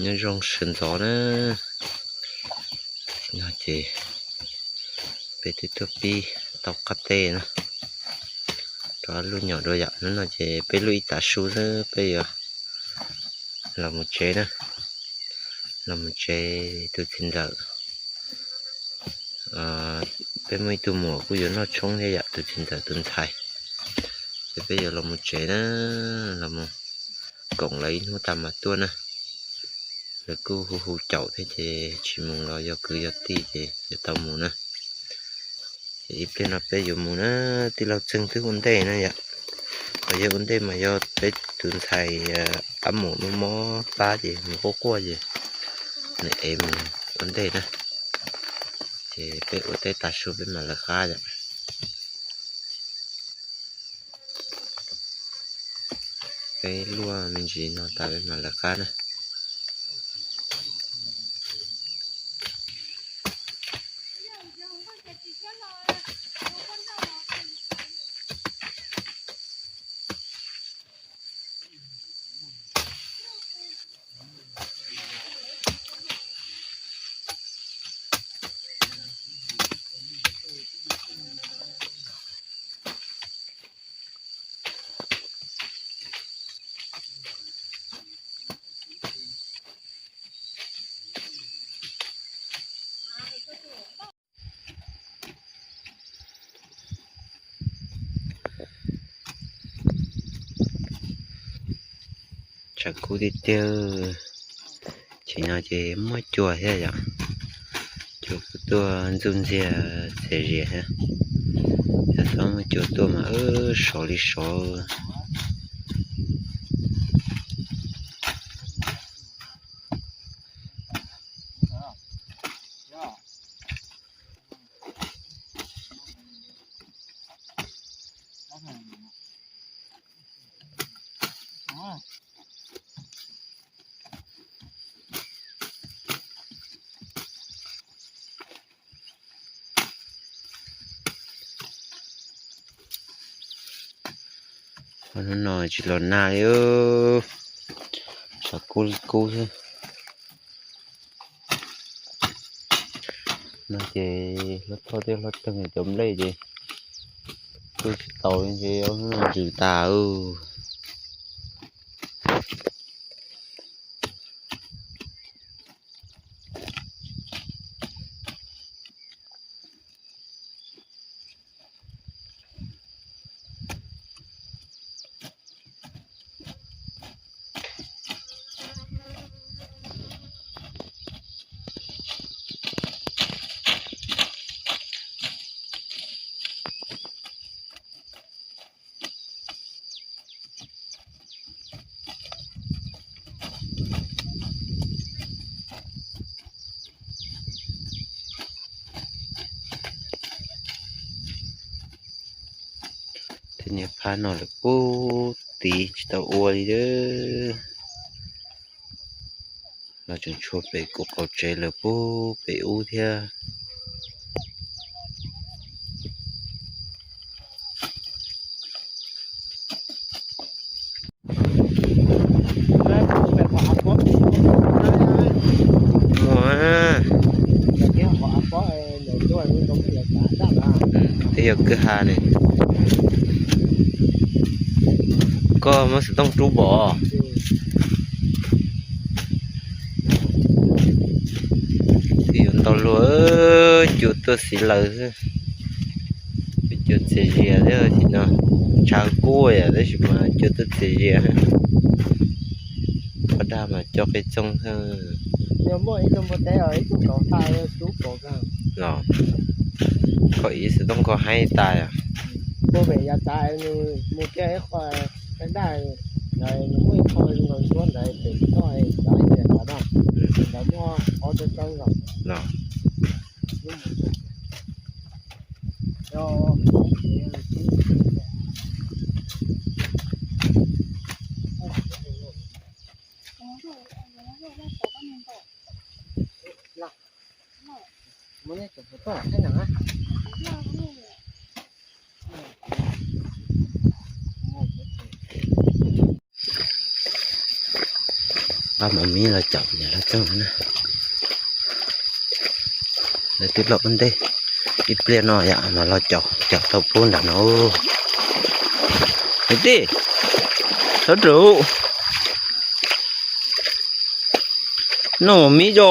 Nyob zoo sawv ntxov na, no ces peb twb tuaj pib tau qab teb na, rov lub nyom dua yom. Hnub no ces peb lub ib tav su xwb peb yuav los mus tsev na, los mus tsev tus txiv ntxawm. Peb muaj ib tug muam kuj yuav noj tshoob thiab yom, tus txiv ntxawm tus ntxhais. Ces peb yuav los mus tsev na, los mus koom lawv ib hnub tas mam tuaj na. Lawv kuj hu hu caum thiab ces tsis mus los yog kwv yog tij ces yuav tau mus na. Ces ib pliag no peb yuav mus na, tij laug Txeeg twb ua ntej na yom. Qhov yog ua ntej mas yog peb tus ntxhais ab mum mob mob plab ces mus quaj quaj ces nws ev mus ua ntej na. Ces peb ua teb tas su peb mam lawv qab yom. Peb luaj me ntsis no tas peb mam lawv qab na. Tshav kub tiag tiag. Ces no ces muaj cua thiab yom. Cua kuj tuaj ntxuj ntxiag txias zias thiab. Yog txhob muaj cua tuaj mas sov li sov. Hnub no tsis los nag li, tshav kub li kub xwb. No ces hlob Thoj thiab hlob Teeg cov nplej ces tuaj tsis tau li ces ob hnub no ntsws tas. Tej niag phab no lawm pub tid tsis tau ua li. Los tseem tshuav pem kuv qaum tsev lawm pub pem ub thiab. Muaj, twb yog kwj ha ne. Koj muab xov tooj rub npom. Twb yuav ntau luaj, cua tuaj xiv laws xwb. Peb cua txias zias thiab, tim no tshav kub yom, tab sis mas cua tuaj txias zias. Poj dag mas cov qe txoog xwb. Los, koj ib xov tooj koj haib tas. Los. Pab mos mis los caum yam lawv txeej na. Lawv twb los ua ntej, ib pliag no yam mas los caum, caum tau pub nram no. Niam tij, sawv rau noj mos mis tso.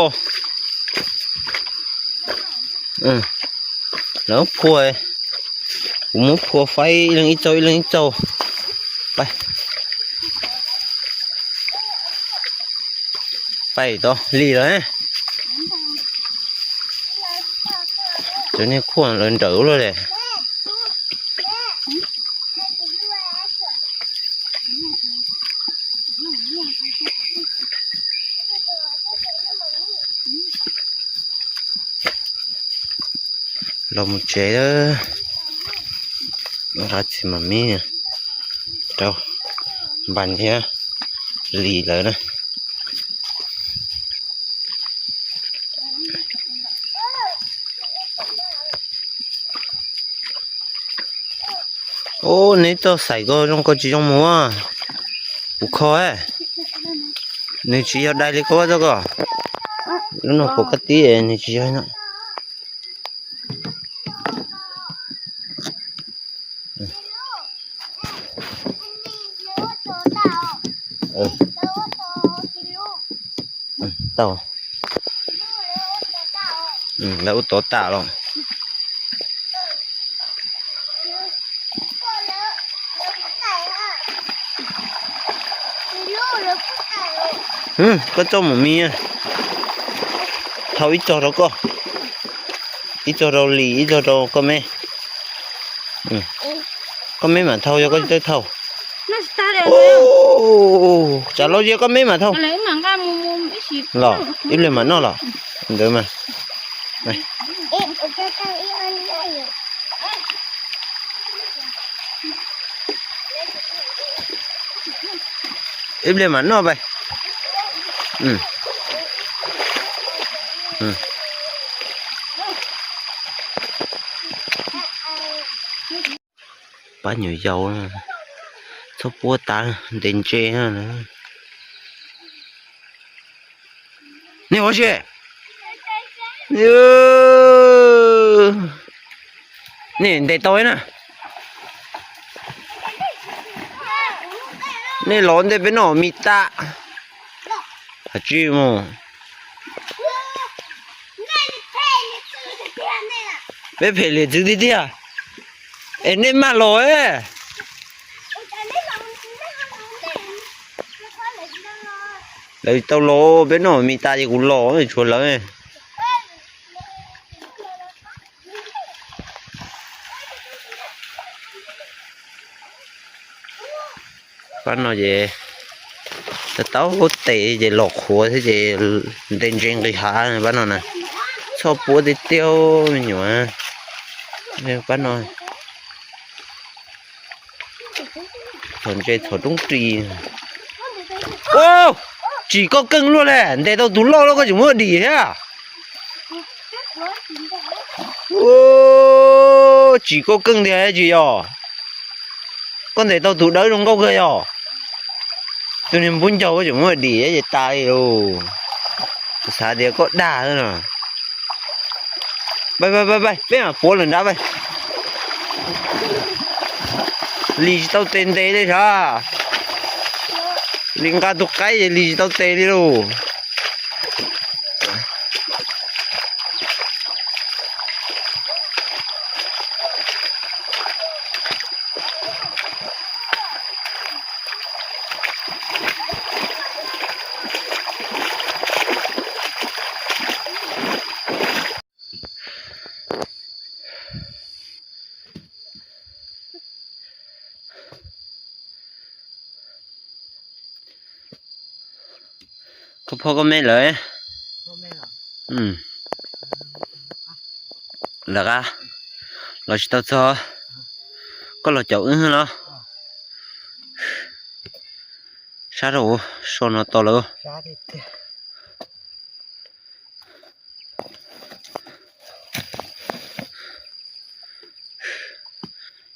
Lawv phua, kuv muab phua faib ib leeg ib txaug ib leeg ib txaug. Pais, pais tau lig lawm. Cov niag khuaj lawv nrawm luaj li. Los mus tsev, nqa txiv mos mis rau Npas thiab Lis lawv na. Ub, neb txoj xaim ko zoo, koj tsis zoo mus, kuv kho. Nws tsis yog dai li koj txoj ko. Lub no puas koj tib, nws tsis yog no. Tau, lawv ua tod tas los. Koj txoj mos mis, thau ib txog rau koj, ib txog rau Lis, ib txog rau koj me. Koj me mam thau, yog koj tsis tau thau. Tsam los yog koj me mam thau. Los ib pliag mam noj los ntawd mas. Ib pliag mam noj pais. Pab nyuam yaus, txhob puab tas, ntes ntse. Nej ua si, nej ntes tau na. Nej los ntej peb noj mis tas. Tsis mus, peb phem liam txwv tiag tiag. Es nej maj los, lawv tau los, peb noj mis tas ces kuv los, tshuav lawv. Pab no ces tau tes ces los qhuav thiab ces ntes ntse nqis hav pab no na. Txhob puab tiag tiag me nyuam. Pab no txhom ntse txhom roob ris. Tsim koj keej luaj li, ntes tau tus loj loj koj tseem muab dim thiab. Tsim koj keej tiag tsis yog? Koj ntes tau tus dawb zoo nkauj kawg yog? Tus niag npub ncaug koj tseem muab dim ces tas li lauj. Kuv xav tias koj dag no. Pais pais pais, peb mam puav lawm nrad pais. Lis tsis tau tes ntes li sav. Lis nqa tus qaib ces lis tsis tau tes li lauj. Koj phob koj me lawm. Lawm qab los tsis tau txog, koj los caum wb los. Sab rau so no to lawm.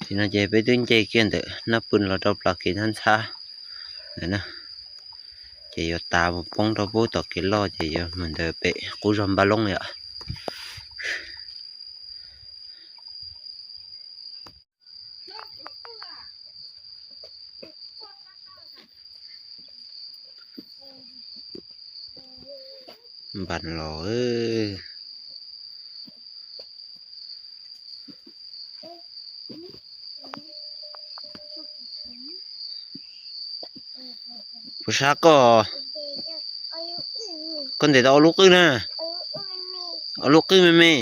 Tim no ces peb twb nce kiag ntawm Nab Pw los rau plas kev ntxhab ntxhab lawm na. Ces yuav tas mus poob rau pub tom kev loj ces yuav mus ntawd pem qub zog npaj loob yom. Npas los. Kuv sab koj, koj ntes tau ob lub qwj na, ob lub qwj me me.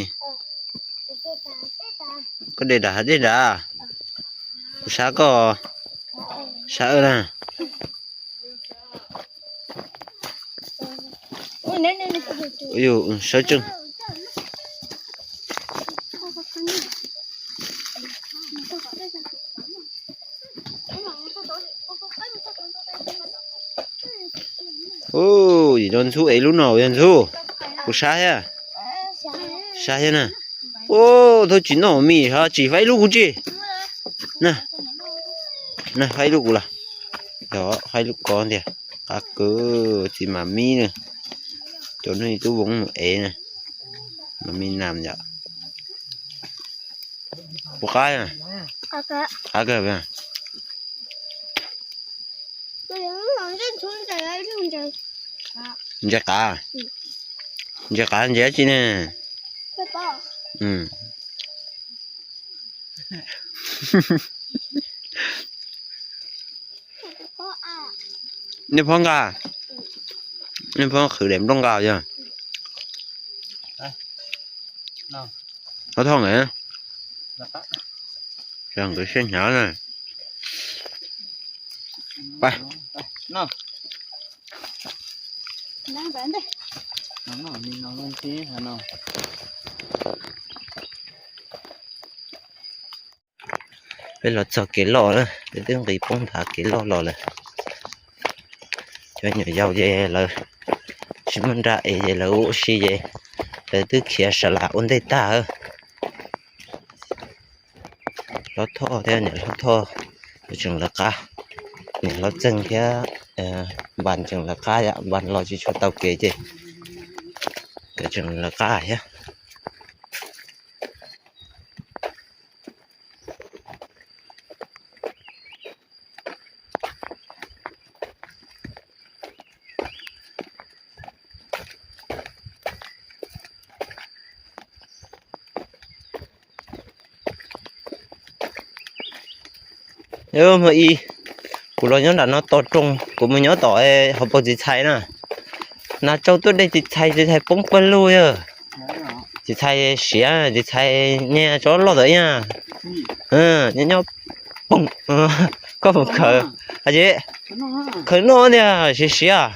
Koj de dam dej dam, kuv sab koj, sab na. Sawv tsees. Yog ntxhub es lub no yog ntxhub, kuv sab thiab, sab thiab na. Ua, thov tsis noj mis ho tsis faib lub kuv tsis. Na, faib lub kuv los, yog faib lub ko ntiag. Qab kawg, txiv mam mib na, cov neeg tub voov mus ev na, mam mib nam yom. Puas qab? Qab kawg. Ntses qav, ntses qav ntses dab tsi ne? Nej phob nqa, nej phob qhwv daim nplooj nqa yog. Thov thoj nkawd, nkawd siab hnyav na. Peb los txog kev loj na, peb twb nqis poob nthav kev loj los lawm. Cov nyuam yaus ces lawv tsis muaj nra es ces lawv ua si ces lawv twb khiav sa las ua ntej tag. Hlob Thoj thiab niam hlob Thoj tseem lawv qab, niam hlob Txeeg thiab Npas tseem lawv qab yom, Npas los tsis tshua tau kev ces nkawd tseem lawv qab thiab. Hmo ib, kuv los nyob nram no tos roos, kuv mus nyob tom hauv paus txiv txhais na. Nas tsaus tuaj de txiv txhais, txiv txhais poob pawg lug yog. Txiv txhais siav, txiv txhais niag tsob loj tawm ib, nyob nyob poob, koj mus khaws, es khaws noj tiag siav siav.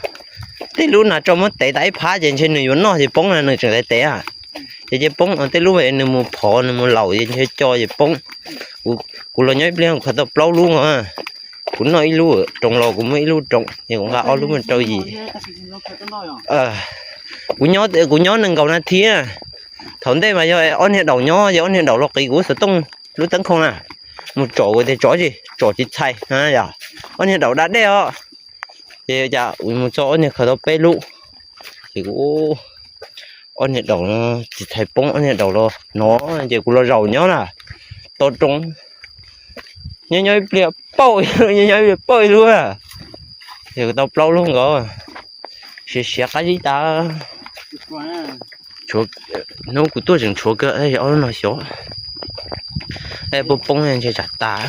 Tej lub nas tsaus muab tev tas ib phab ces ntshe nws yuav noj ces poob na, nws tseem tev tev. Ces ces poob, tej lub nws mus phov nws mus laum ces ntshe co ces poob. Kuv los nyob ib pliag kuv khaws tau plaub lub no. Kuv noj ib lub roos los kuv muab ib lub roos ces kuv nqa ob lub mus rau yim. Kuv nyob nees nkaum nas this, thaum ntej mas yog ob niag daum nyob ces ob niag daum los qiv kuv xov tooj lub teeb khoom na, mus tsom kuv tias tsom tsis tsom txiv txhais, ob niag daum da dej os. Ces cas mus txog ob niag khaws tau peb lub, ces kuv ob niag daum no txiv txhais poob ob niag daum los no, ces kuv los zaum nyob na, tos roos, nyob nyob ib pliag pauj, nyob nyob ib pliag pauj ib lub, ces kuv tau plaub lub nkaus, siav siav qab zib tas. Hnub kuv tuaj tseem tshuav kawg, ob lub no xyov puas poob ntshe tsam tas.